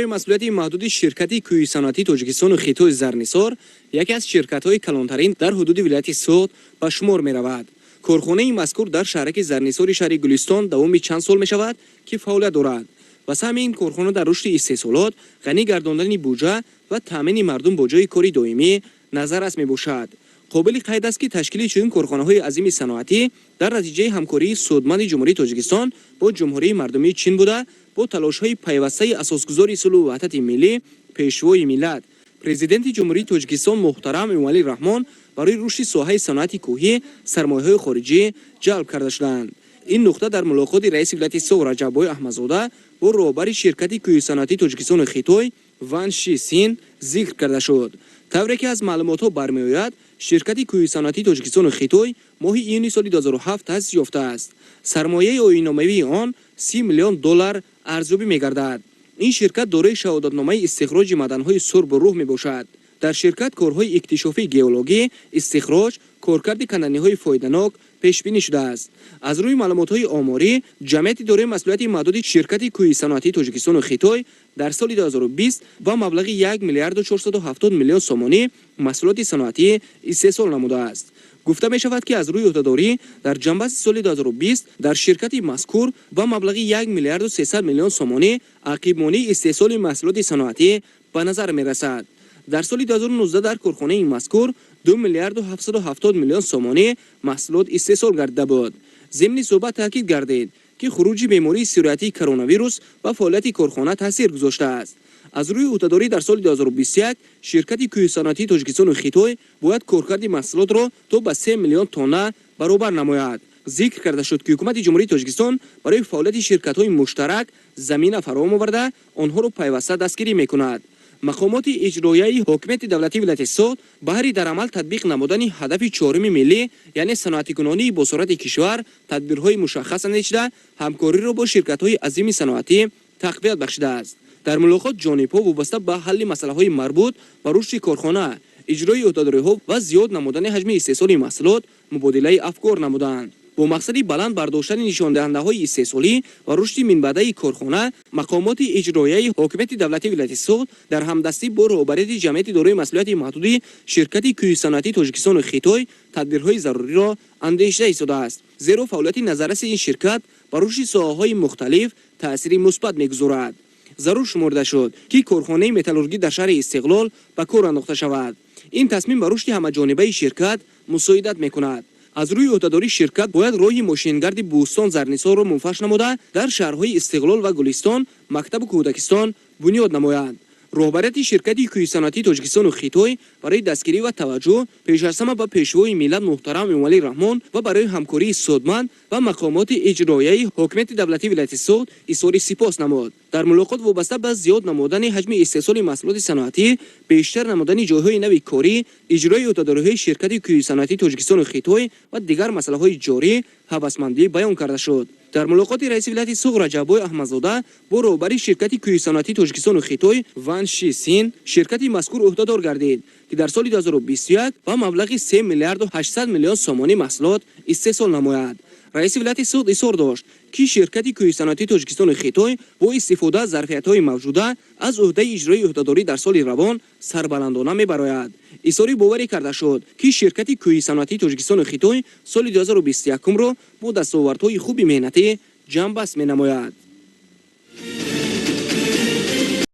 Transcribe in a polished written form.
Масъулияти маҳдуди ширкати кӯҳи саноатии Тоҷикистону Хитой «Зарнисор» яке аз ширкатҳои калонтарин дар ҳудуди вилояти Суғд ба шумор меравад. Корхонаи мазкур дар шаҳраки Зарнисори шаҳри Гулистон давоми чанд сол мешавад, ки фаъолият дорад, ва саҳми ин корхона дар рушди истеҳсолот, ғанӣ гардондани буҷа ва таъмини мардум бо ҷойи кори доимӣ назаррас мебошад. Қобили қайд аст, ки ташкили чунин корхонаҳои азими саноатӣ дар натиҷаи ҳамкории судманди Ҷумҳурии Тоҷикистон бо Ҷумҳурии Мардумии Чин буда, бо талошҳои пайвастаи асосгузори сулҳу ваҳдати миллӣ, Пешвои миллат, Президенти Ҷумҳурии Тоҷикистон муҳтарам Эмомалӣ Раҳмон барои рушди соҳаи саноати кӯҳӣ сармояҳои хориҷӣ ҷалб карда шуданд. Ин нуқта дар мулоқоти раиси вилояти Суғд Раҷаббой Аҳмадзода бо роҳбари ширкати кӯҳи саноатии Тоҷикистону Хитой Ван Ши Син зикр карда шуд. Тавре ки аз маълумотҳо бармеояд, ширкати кӯҳи саноатии Тоҷикистону Хитой моҳи июни соли 2007 таъсис ёфтааст. Сармояи оинномавии он 30 миллион доллар арзёбӣ мегардад. Ин ширкат дорои шаҳодатномаи истихроҷи маъданҳои сурбу рӯҳ мебошад. Дар ширкат корҳои иктишофии геологӣ, истихроҷ, коркарди канданиҳои фоиданок пешбинӣ шудааст. Аз рӯи маълумотҳои оморӣ, ҷамъияти дорои масъулияти маҳдуди ширкати кӯҳи саноатии Тоҷикистону Хитой дар соли 2020 ба маблағи 1 миллиарду 470 миллион сомонӣ маҳсулоти саноатӣ истеҳсол намудааст. Гуфта мешавад, ки аз рӯи ӯҳдадорӣ дар ҷамъбасти соли 2020 дар ширкати мазкур ба маблағи 1 миллиарду 300 миллион сомонӣ ақибмонии истеҳсоли маҳсулоти саноатӣ ба назар мерасад. Дар соли 2019 дар корхонаи мазкур 2 миллиарду 770 миллион сомонӣ маҳсулот истеҳсол гардида буд. Зимни суҳбат таъкид гардид, ки хуруҷи бемории сироятии коронавирус ба фаъолияти корхона таъсир гузоштааст. Аз рӯи ӯҳдадорӣ дар соли 2021 ширкати кӯҳи саноатии Тоҷикистону Хитой бояд коркарди маҳсулотро то ба 3 миллион тонна баробар намояд. Зикр карда шуд, ки Ҳукумати Ҷумҳурии Тоҷикистон барои фаъолияти ширкатҳои муштарак замина фароҳам оварда, онҳоро пайваста дастгирӣ мекунад. Мақомоти иҷроияи ҳокимияти давлатии вилояти Суғд баҳри дар амал татбиқ намудани ҳадафи чоруми миллӣ, яъне саноатикунонии босуръати кишвар, тадбирҳои мушаххас андешида, ҳамкориро бо ширкатҳои азими саноатӣ тақвият бахшидааст. Дар мулоқот ҷонибҳо вобаста ба ҳалли масъалаҳои марбут ба рушди корхона, иҷрои ӯҳдадориҳо ва зиёд намудани ҳаҷми истеҳсоли маҳсулот мубодилаи афкор намуданд. Бо мақсади баланд бардоштани нишондиҳандаҳои истеҳсолӣ ва рушди минбаъдаи корхона, мақомоти иҷроияи ҳокимияти давлатии вилояти Суғд дар ҳамдастӣ бо роҳбарияти ҷамъияти дорои масъулияти маҳдуди ширкати кӯҳи саноатии Тоҷикистону Хитой тадбирҳои заруриро андешида истодааст, зеро фаъолияти назарраси ин ширкат ба рушди соҳаҳои мухталиф таъсири мусбат мегузорад. Зарур шуморда шуд, ки корхонаи металлургӣ дар шаҳри Истиқлол ба кор андохта шавад. Ин тасмим ба рушди ҳамаҷонибаи ширкат мусоидат мекунад. Аз рӯи ӯҳдадории ширкат бояд роҳи мошингарди Бӯстон Зарнисорро мунфарш намуда, дар шаҳрҳои Истиқлол ва Гулистон мактабу кӯдакистон бунёд намояд. Роҳбарияти ширкати кӯҳи саноатии Тоҷикистону Хитой барои дастгирӣ ва таваҷҷӯҳ пеш аз ҳама ба Пешвои миллат муҳтарам Эмомалӣ Раҳмон ва барои ҳамкории судманд ба мақомоти иҷроияи ҳокимияти давлатии вилояти Суғд изҳори сипос намуд. Дар мулоқот вобаста ба зиёд намудани ҳаҷми истеҳсоли маҳсулоти саноатӣ, бештар намудани ҷойҳои нави корӣ, иҷрои ӯҳдадориҳои ширкати кӯҳи саноатии Тоҷикистону Хитой ва дигар масъалаҳои ҷорӣ ҳавасмандӣ баён карда шуд. Дар мулоқоти раиси вилояти Суғд Раҷаббой Аҳмадзода бо роҳбари ширкати кӯҳи саноатии Тоҷикистону Хитой Ван Ши Син ширкати мазкур ӯҳдадор гардид, ки дар соли 2021 ба маблағи 3 миллиарду 800 миллион сомонӣ маҳсулот истеҳсол намояд. Раиси вилояти Суғд изҳор дошт, ки ширкати кӯҳи саноатии Тоҷикистону Хитой бо истифода аз зарфиятҳои мавҷуда аз ӯҳдаи иҷрои ӯҳдадорӣ дар соли равон сарбаландона мебарояд. Изҳори боварӣ карда шуд, ки ширкати кӯҳи саноатии Тоҷикистону Хитой соли 2021-ро бо дастовардҳои хуби меҳнатӣ ҷамъбаст менамояд.